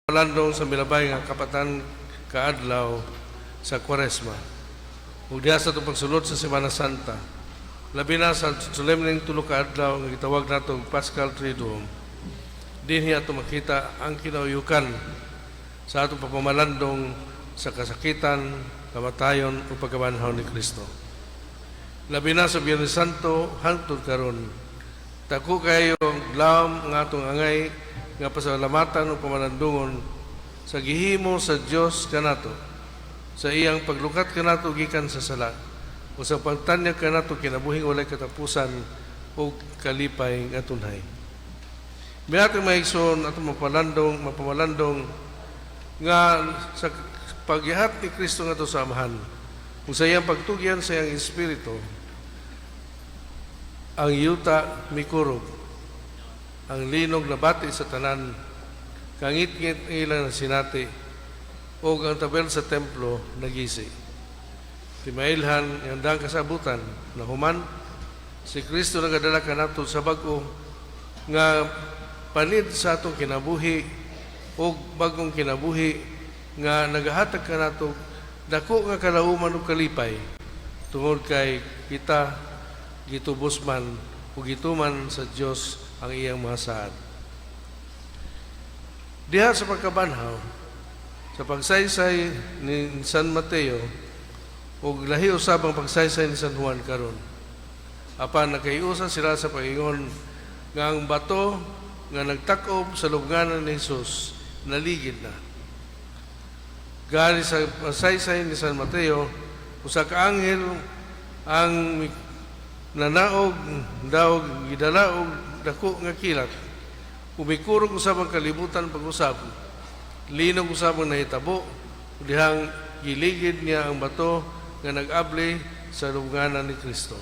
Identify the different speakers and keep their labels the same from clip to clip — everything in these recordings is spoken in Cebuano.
Speaker 1: Landong sa milabay nga kapatan kaadlaw sa Kwaresma ug diha sa atong pagsulod sa Semana Santa, labi na sa solemneng tulo ka adlaw nga gitawag nato og Paschal Triduum. Dinhi ato makita ang kinauyukan sa atong pagpamalandong sa kasakitan, kamatayon ug pagkabanhaw ni Kristo. Labi na sa Biyernes Santo hangtod karon, dako kayo ang lawom nga atong angay nga pasalamatan ug pamalandungon sa gihimo sa Dios kanato sa iyang paglukat kanato gikan sa sala o sa pagtanyag kanato kinabuhing walay katapusan ug kalipay nga tunhay. May atong mga igsoon, atong mapamalandong nga sa pagyahat ni Kristo ngadto sa Amahan ug sa iyang pagtugyan sa iyang Espiritu, ang yuta mikurog, ang linog nabati sa tanan, kangitngit ang ilang nasinati, ug ang tabel sa templo nagisi. Timailhan ang daang kasabutan na human si Kristo nagadala kanato sa bag-o nga panid sa atong kinabuhi ug bagong kinabuhi nga nagahatag kanato dako nga kalauman ug kalipay tungod kay kita gitubos man ug gituman sa Dios ang iyang mga saad. Diha sa pagkabanhaw, sa pagsaysay ni San Mateo, ug lahi usab ang pagsaysay ni San Juan karon. Apan nakaiusa sila sa pagingon nga ang bato nga nagtakob sa lubnganan ni Jesus naligid na. Gani sa pagsaysay ni San Mateo, usa ka anghel ang nanaog daw gidala og dako nga kilat. Umikurog usab ang kalibutan pag-usab. Linog usab ang nahitabo dihang giligid niya ang bato nga nag-abli sa lubnganan ni Kristo.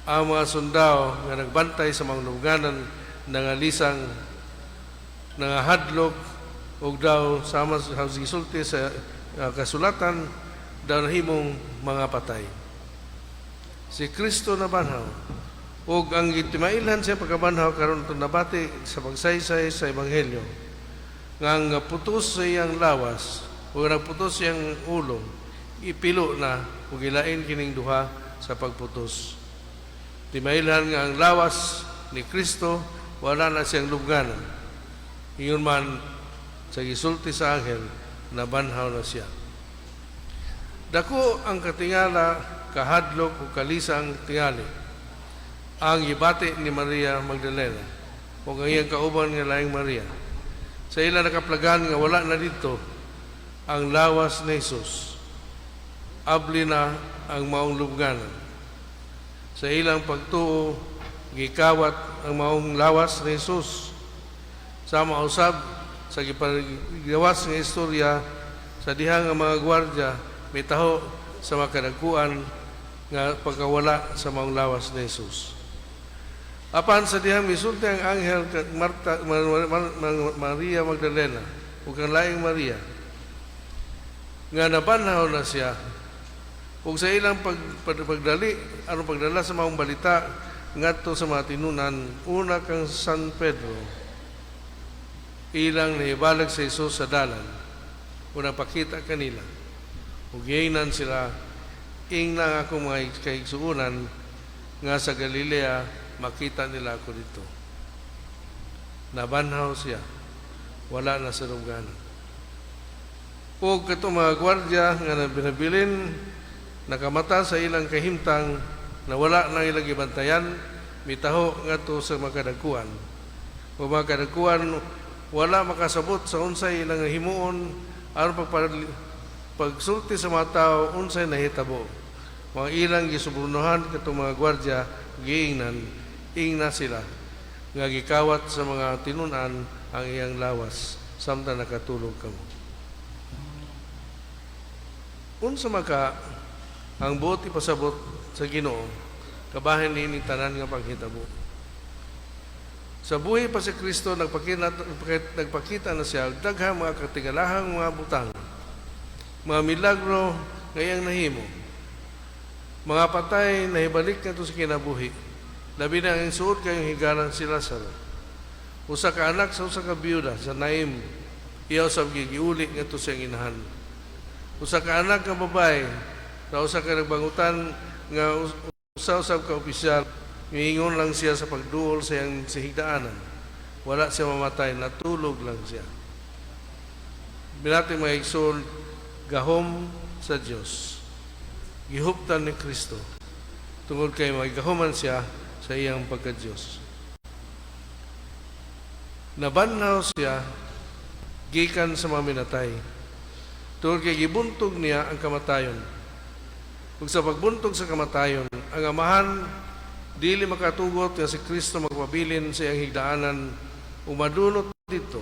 Speaker 1: Ang mga sundao nga nagbantay sa mga lubnganan nangalisang, nangahadlok, ug daw sama sa gisulti sa kasulatan, daw nahimong mga patay. Si Kristo nabanhaw ug ang gitimailhan sa pagkabanhaw karon itong nabati sa pagsaysay sa Ebanghelyo nga ang putos sa iyang lawas ug nagputos sa iyang ulo, ipilo na ug ilain kining duha sa pagputos. Timailhan nga ang lawas ni Kristo wala na siyang lubnganan. Ingon man sa gisulti sa anghel, nabanhaw na siya. Dako ang katingala, kahadlok ug kalisang tingali ang gibati ni Maria Magdalena ug ang iyang kauban nga laing Maria sa ila nakaplagan nga wala na didto ang lawas ni Jesus. Abli na ang maong lubnganan. Sa ilang pagtuo, gikawat ang maong lawas ni Jesus. Sama usab sa gipagawas nga istorya sa dihang ang mga gwardya mitaho sa makadagkuan nga pagkawala sa maong lawas ni Jesus. Apan sa dihang misulti ang anghel kang Marta, Maria Magdalena ug ang laing Maria nga nabanhaw na siya, ug sa ilang pagdali aron pagdala sa maong balita ngadto sa mga tinunan, una kang San Pedro, ilang nahibalag sa Jesus sa dalan ug nagpakita kanila ug giingnan sila, "Ingna ang akong mga kaigsuonan nga sa Galilea, makita nila ako didto." Nabanhaw siya. Wala na sa lubnganan. Ug katong mga gwardya nga nabilin nakamata sa ilang kahimtang na wala na ilang gibantayan, mitaho ngadto sa mga kadagkuan. Ug mga kadagkuan wala makasabot sa unsay ilang himuon aron pagsulti sa mga tao unsay nahitabo. Mga ilang gisubornohan katong mga gwardya, giingnan, ingna sila nga gikawat sa mga tinunan ang iyang lawas samtang nakatulog kamo. Unsa maka ang buot ipasabot sa Ginoo kabahin niining tanan nga panghitabo? Sa buhi pa si Kristo, nagpakita na siya og daghang mga katingalahang mga butang, mga milagro nga iyang nahimo. Mga patay nahibalik ngadto sa kinabuhi. Labi na ang suod kayong higalan si Lazaro. Usa ka anak sa usa ka biyuda sa Naim, Iya usab gigiuli ngadto sa iyang inahan. Usa ka anak nga babae sa usa ka nagbangutan nga usa usab ka opisyal, miingon lang siya sa pagduol sa iyang sihigdaanan. Wala siya mamatay, natulog lang siya. Binati, mga igsoon, gahom sa Dios. Gihuptan ni Kristo tungod kay magahuman siya sa iyang pagka-Diyos. Nabanhaw siya gikan sa mga minatay tungod kay gibuntog niya ang kamatayon. Ug sa pagbuntog sa kamatayon, ang Amahan dili makatugot nga si Kristo magpabilin sa iyang higdaanan ug madunot didto.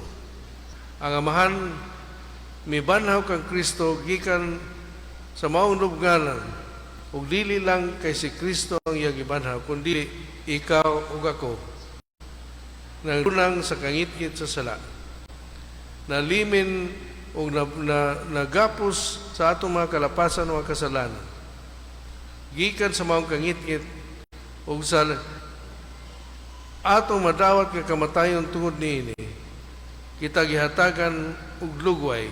Speaker 1: Ang Amahan mibanhaw kang Kristo gikan sa maong lubnganan, ug dili lang kay si Kristo ang iyang gibanhaw, kundi ikaw ug ako nang sa kangitngit sa sala, nalimin ug nagapos sa atong mga kalapasan o mga kasalanan gikan sa maong kangitngit ug sa atong madawat nga kamatayon. Tungod niini, kita gihatagan og lugway,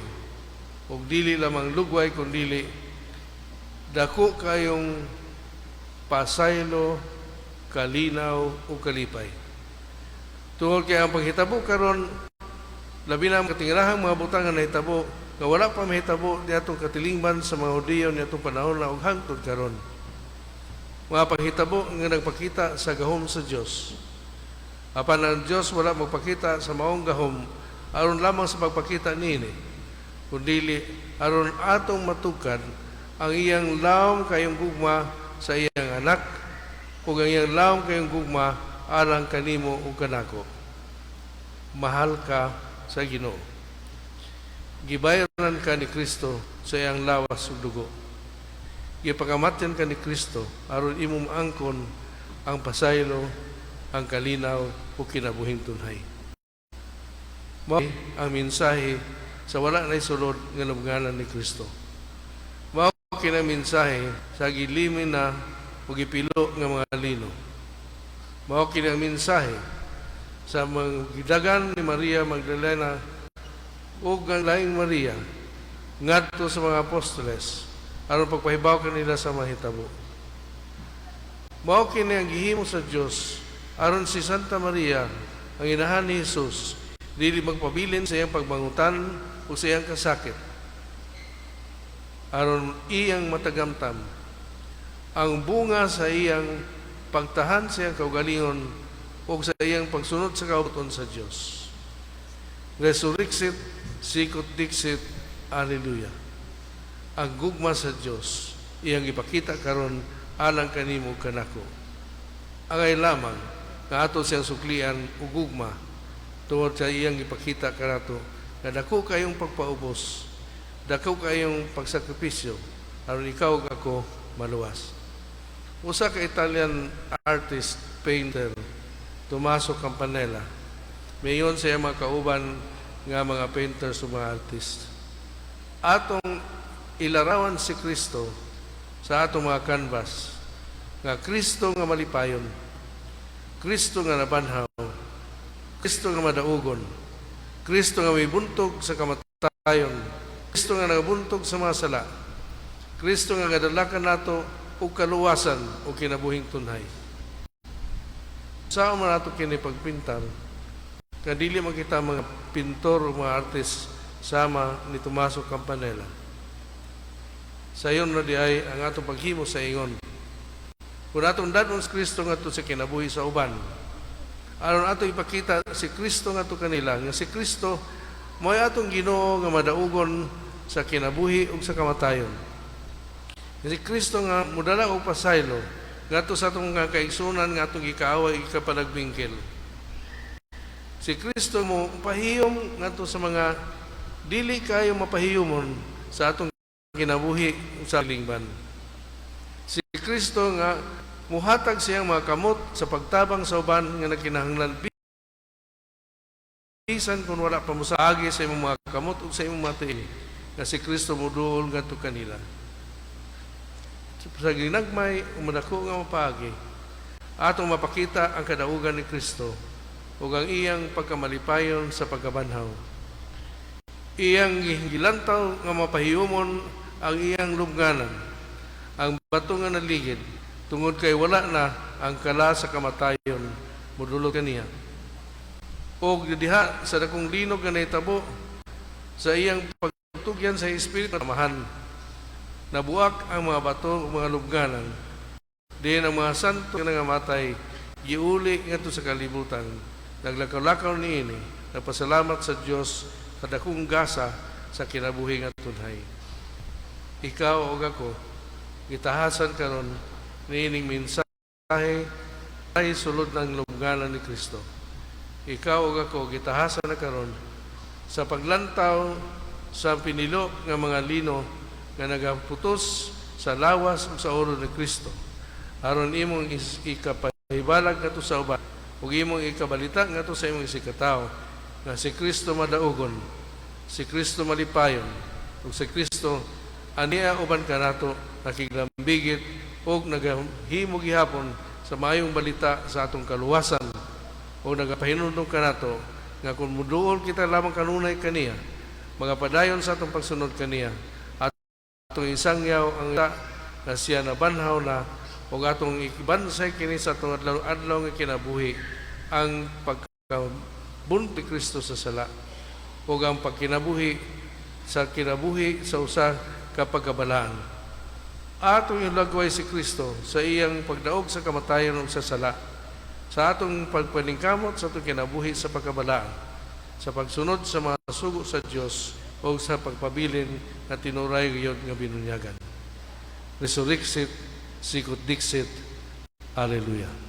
Speaker 1: ug dili lamang lugway, kundili dako kayong pasaylo, kalinaw ug kalipay tungod kay ang panghitabo karon, labi na ang katingalahang mga butang nga nahitabo nga wala pa mahitabo niadtong katilingban sa mga Hudiyo niadtong panahon na ug hangtod karon, mga panghitabo nga nagpakita sa gahom sa Dios. Apan ang Dios wala magpakita sa maong gahom aron lamang sa pagpakita niini, kundili aron atong matugkad ang iyang lawom kayong gugma sa iyang anak ug ang iyang lawom kayong gugma alang kanimo ug kanako. Mahal ka sa Ginoo. Gibayaran ka ni Kristo sa iyang lawas ug dugo. Gipakamatyan ka ni Kristo aron imong maangkon ang pasaylo, ang kalinaw ug kinabuhing tunhay. Mao ang mensahe sa wala na sulod nga lubnganan ni Kristo. Mao kini mensahe sa gilimin na ug gipilo nga mga lino. Mao kini ang mensahe sa mga gidagan ni Maria Magdalena ug ang laing Maria ngadto sa mga apostoles aron pagpahibaw kanila sa mahitabo. Mao kini ang gihimo sa Dios aron si Santa Maria, ang inahan ni Jesus, dili magpabilin sa iyang pagbangutan o sa iyang kasakit, aron iyang matagamtam ang bunga sa iyang pagtahan sa iyang kaugalingon o sa iyang pagsunod sa kaubuton sa Dios. Resurrexit, sicut dixit, Alleluia. Ang gugma sa Dios iyang ipakita karon alang kanimo, kanako. Angay lamang nga ato siyang suklian og gugma tungod sa iyang ipakita kanato nga dako kayong pagpaubos, dako kayong pagsakripisyo aron ikaw ug ako maluwas. Usa ka Italian artist, painter, Tommaso Campanella, mayon sa iyang mga kauban nga mga painters o mga artist, "Atong ilarawan si Kristo sa atong mga canvas, nga Kristo nga malipayon, Kristo nga nabanhaw, Kristo nga madaugon, Kristo nga may buntog sa kamatayon, Kristo nga nagabuntog sa mga sala, Kristo nga gadala kanato og kaluwasan o kinabuhing tunhay." Sa man nato kini pagpintar, kadili man kita mga pintor o mga artist sama ni Tommaso Campanella. Sayon na diay ang atong paghimo sa ingon. Kung atong dad-on si Kristo ngadto sa kinabuhi sa uban, aron ato ipakita si Kristo ngadto kanila, nga si Kristo mo'y atong Ginoo nga madaugon sa kinabuhi ug sa kamatayon. Nga si Kristo nga modala og pasaylo ngadto sa atong nga kaigsunan nga atong gikaaway, gikapanagbingkil. Si Kristo mo pahiyom ngadto sa mga dili kayo mapahiyomon sa atong kinabuhi sa lingban. Si Kristo nga muhatag siyang mga kamot sa pagtabang sa uban nga nagkinahanglan, bisan kung wala pa mosaagi sa imong mga kamot ug sa imong mga tiil, nga si Kristo moduol ngadto kanila. Sa ginagmay ug madako nga mapaagi, atong mapakita ang kadaugan ni Kristo ug ang iyang pagkamalipayon sa pagkabanhaw. Iyang gilantaw nga mapahiyumon ang iyang lubnganan, ang bato nga naligid, tungod kay wala na ang kala sa kamatayon modulot kaniya. Og diha sa dakong linog nga nahitabo sa iyang pagtugyan sa Espiritu Amahan, nabuak ang mga bato ug mga lubnganan. Diin ang mga santo nga nangamatay giuli ngadto sa kalibutan. Naglakaw-lakaw niini, nagpasalamat sa Dios sa dakong gasa sa kinabuhi nga tunhay. Ikaw ug ako gitahasan karon niining mensahe ay sulod ng lubnganan ni Kristo. Ikaw ug ako gitahasan na karon sa paglantaw sa pinilo nga mga lino nga nagaputos sa lawas ug sa ulo ni Kristo, aron imong ikapahibalag ngadto sa uban ug imong ikabalita ngadto sa imong isigkatawo nga si Kristo madaugon, si Kristo malipayon, ug si Kristo ania uban kanato, nakiglambigit ug nagahimo gihapon sa maayong balita sa atong kaluwasan o nagapahinumdom kanato nga kung muduol kita lamang kanunay kaniya, magapadayon sa atong pagsunod kaniya, atong isangyaw ang nga siya nabanhaw na ug atong ibansay kini sa atong adlaw-adlaw nga kinabuhi, ang pagkabunti Kristo sa sala ug ang pagkinabuhi sa kinabuhi sa usa ka pagkabalaan. Atong ilagway si Kristo sa iyang pagdaog sa kamatayon ug sa sala sa atong pagpaningkamot sa atong kinabuhi sa pagkabalaan, sa pagsunod sa mga sugo sa Dios o sa pagpabilin nga tinuray gayud nga binunyagan. Resurrexit, sicut dixit. Alleluia.